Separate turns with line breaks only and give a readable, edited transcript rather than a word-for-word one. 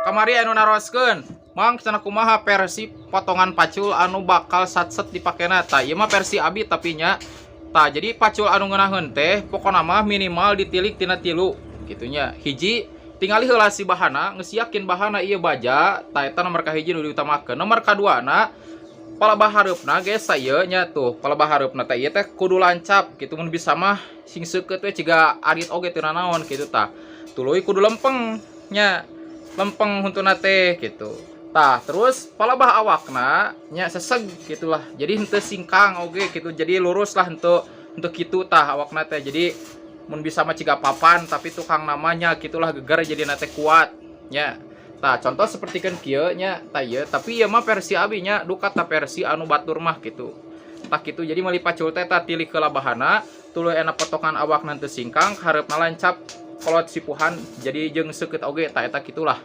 Kamari anu naroskeun, "Mang, cenah, kumaha versi potongan pacul anu bakal satset dipakena?" Tah, ieu mah versi abi, tapi nya. Tah, jadi pacul anu ngeunaheun teh pokona mah minimal ditilik tina tilu kitu nya. Hiji, tingali heula si bahana, geus yakin bahana ieu baja, tah eta nomor kahiji nu diutamakeun. Nomor kaduana, palebah hareupna geus ieu nya tuh, palebah hareupna teh ieu teh kudu lancap gitu, mun bisa mah sing seukeut we ciga arit oge teu naon kitu tah. Tuluy kudu lempeng nya, lempeng huntuna teh gitu. Tah, terus palebah awakna nya seseg gitulah, jadi henteu singkang oge gitu, jadi lurus lah, henteu henteu kitu tah awakna teh. Jadi mun bisa mah ciga papan, tapi tukang namanya gitulah, geger jadi teh kuat nya. Tah, contoh seperti kan kieu nya, tah ieu, tapi ieu mah versi abi nya, duka tah versi anu batur mah gitu. Tah kitu, jadi meuli pacul teh tah tilik heula bahana, tuluy enak potongan awak nanti singkang, hareupna lancap, kolot sipuhan, jadi jeung seukeut oge, tah eta kitulah.